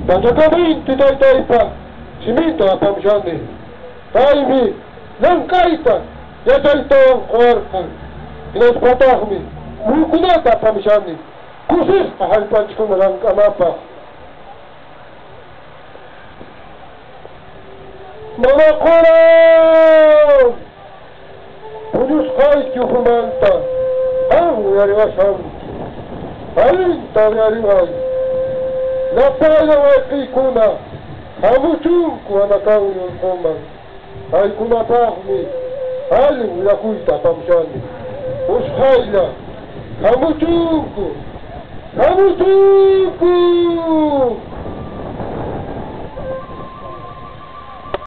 Pachakaminti taytaypa siminta apamushani. Paymi llank'ayta yachaytawan quwarqan. Hinaspataqmi muhukunata apamushani kusisqa hallp'anchikkuna llank'anapaq. Mama qura puñusqayki ukhumanta qam uyariwashanki. Allinta uyariway. Llapallan wayqiykuna hamuchunku Anakawi urquman. Paykunapaqmi allin willakuyta apamushani. Usqhaylla hamuchunku, hamuchunku.